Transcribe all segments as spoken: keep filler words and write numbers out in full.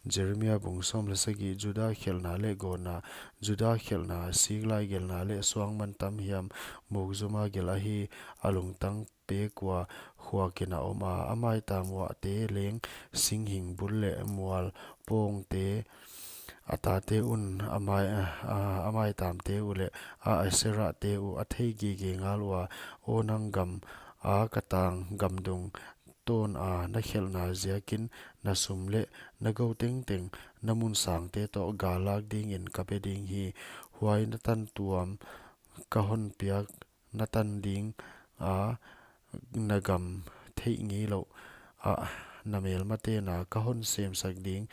Jeremia bung sawm leh sagih. Juda khelhna leh gawtna. Juda khelhna, siklai gelhna leh suangmantam hiam, mukzuma gelh ahi. A lungtang pek ua khuakin a om a, a maitam uah te leng singhing bul leh mual pawngte, a tate un a mai, a, a maitamte uh leh a Aserate uh a thei gige ngal ua. Aw nang gam a ka tang gamdung, tawn a na khelhna ziakin na sum leh na gou tengteng, na mun sangte toh gal lak dingin ka pe ding hi. Huai na tan tuam ka hon piak na tan ding a, na gam theih ngeilouh ah na melmate'n a ka hon semsak ding,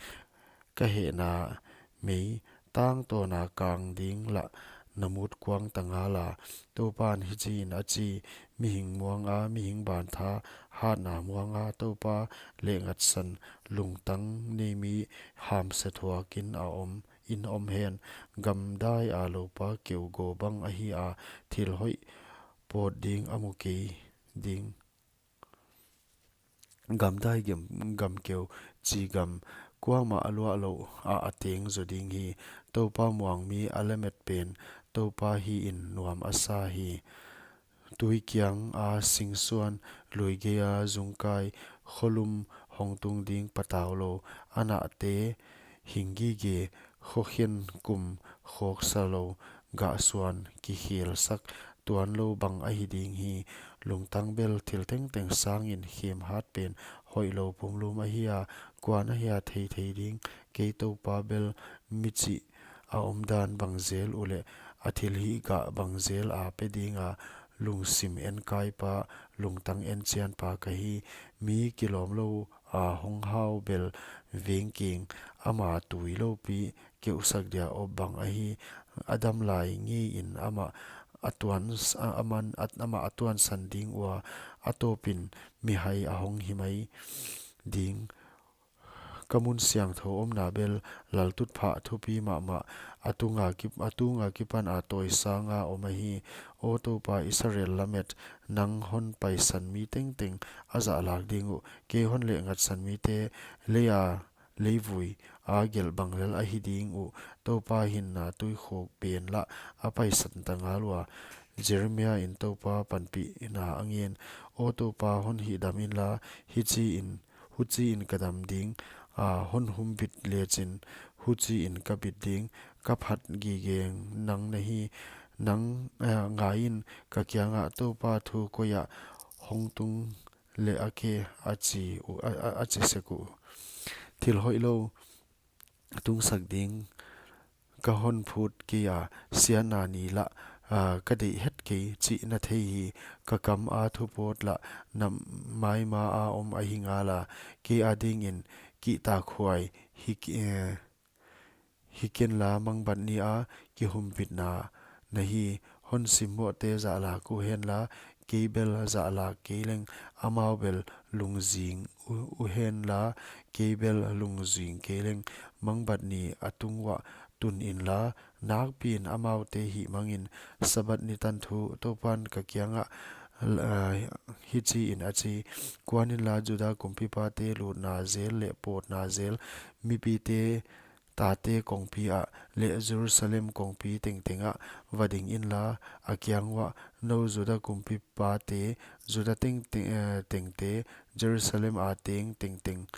ka hehna mei tangtawn a kang ding lah na mut kuang ta ngal a. Toupa'n hichiin a chi: Mihing muang a, mihing bantha, hatna muang a, Toupa lehngatsan lungtang nei mi hamse thuakin a om in om hen. Gamdai a loupa keu gaw bang ahi a, thil hoih pawt ding a mu kei ding. Gamdai gam, gam keu, chi gam, kuamah a luah louh ah a teng zaw ding hi. Toupa muang mi a lamet pen Toupa hi'n nuam a sa hi. Tui kiang a singsuan, lui gei a zungkai, kholum hong tung ding patau lou, a nahte hing gige, khokhen kum khawksa lou, gah suan kikhelsak tuan lou bang ahi ding hi. Lungtang bel thil tengteng sangin khem hat pen hoihlou pumlum ahi a, kua'n ahia theithei ding? Kei Toupa bel mi chih a omdan bang zel uh leh a thilhih gah bang zel a pe ding a? Lungsim enkaipa, lungtang enchianpa ka hi. Mi kilawm lou a hong hau bel vengkeng, ama tui loupi keuhsak dia op bang ahi. A dam lai ngeiin amah a tuan s-, a, aman, a, amah a tuansan ding ua, a tawpin mihai a hong hi mai ding. Ka mun siangthou omna bel laltutphah thupi mahmah, a tunga kip-, a tunga kipan a tawisang a om ahi. Aw Toupa, Israel lamet, nang hon paisan mi tengteng a zahlak ding uh. Kei hon lehngatsan mite lei a, leivui a gelh bang lel ahi ding uh. Toupa hinna tuikhuk pen lah a paisan ta ngal ua. Jeremia in Toupa panpihna a ngen. Aw Toupa, hon hihdam inla, hichiin, huchiin ka dam ding. A, hon humbit lechin, huchiin ka bit ding. Ka phat gige nang na hi. Nang, a, ngaiin, ka kiangah Toupa thu koi ah hong tung leh a ke, a chi uh, a, a, a chi sek uh. Thil hoihlou tungsak ding ka hon phut kei a, siatna ni lah, a, ka deih het kei chih na thei hi. Ka kam a thupawt lah na maima a om ahi ngal a, kei adingin kihtakhuai hi, eh, hi kenla, mangbat ni a kihumbitna na hi. Hon simmohte zahlak uhenla, kei bel zahlak kei leng, amau bel lungzing u-, uhenla, kei bel lungzing kei leng. Mangbat ni a tung uah tun inla, nakpiin amaute hihmangin. Sabbath ni tan thu. Toupan ka kiangah, ah, hichiin a chi: Kuan inla, Juda kumpipate lutna zel leh pawtna zel, mipite tate kongpi ah leh Jerusalem kongpi tengteng ah va ding inla, a kiang uah, nou Juda kumpipate, Juda teng, teng, eh, tengte, Jerusalem a teng tengteng,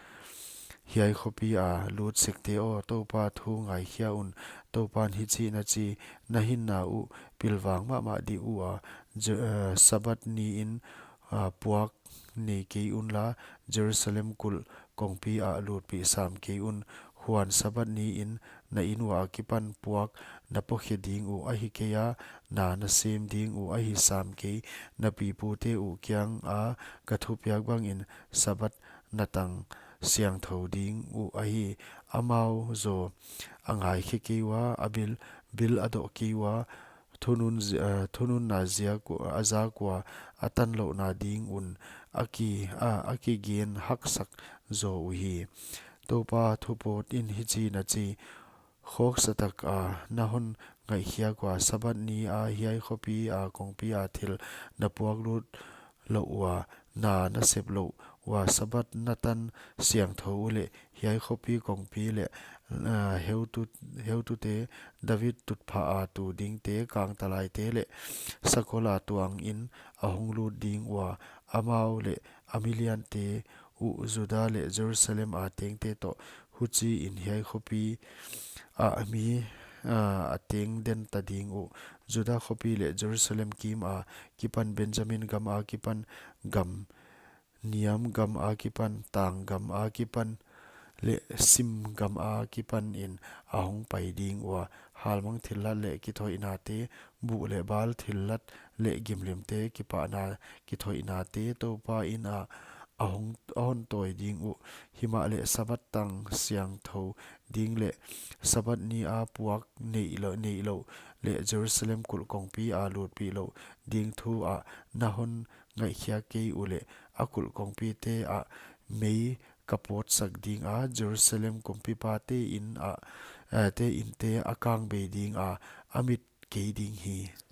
hiai khopi a lut sekte aw, Toupa thu ngaikhia un. Toupan hichiin a chi: Na hinna uh pilvang mahmah dih ua, Je-, eh, Sabbath niin, ah, puak nei kei unla, Jerusalem kulh kongpi ah lutpih sam kei un. Huan Sabbath niin na inn uah akipan puak na pokhe ding uh ahi kei a, na na sem ding uh ahi sam kei. Na pipute uh kianga ka thupiak bangin Sabbath na tang siangthou ding uh ahi. Amau zaw a ngaikhe kei ua, a bil, bil a doh kei ua, thunun zi-, ah, thununna ziak u-, a zak ua, a tanlouhna ding un a ki, a, a kigen haksak zaw uhi. Toupa thupawt in hichiin a chi: Khawksa taka na hon ngaihkhiak ua, Sabbath ni a hiai khopi a kongpi a thil na puak lut louh ua, na na sep louh ua, Sabbath na tan siangthou uleh hiai khopi kongpi leh, ah, heutu, heutute, David tutphah a tu dingte, kangtalaite leh sakol a tuangin a hong lut ding ua, amau leh a miliante uh Juda leh Jerusalem a tengte toh, huchiin hiai khopi ah mi, ah, a teng den ta ding uh. Juda khopi leh Jerusalem kim a kipan, Benjamin gam a kipan, gam niam gam a kipan, tang gam a kipan leh sim gam a kipan in a hong pai ding ua, halmang thillat leh kithoihnate, buh leh bal thillat leh gimlimte, kipahna kithoihnate Toupa in ah a hon, a hon tawi ding uh. Himahleh Sabbath tang siangthou ding leh Sabbath ni a puak neih louh, neih louh leh Jerusalem kulh kongpi a lutpih louh ding thu ah na hon ngaihkhiak kei uleh, a kulh kongpite ah mei ka pawtsak ding a, Jerusalem kumpipate in ah, eh, te inte a kang bei ding a, a mit kei ding hi.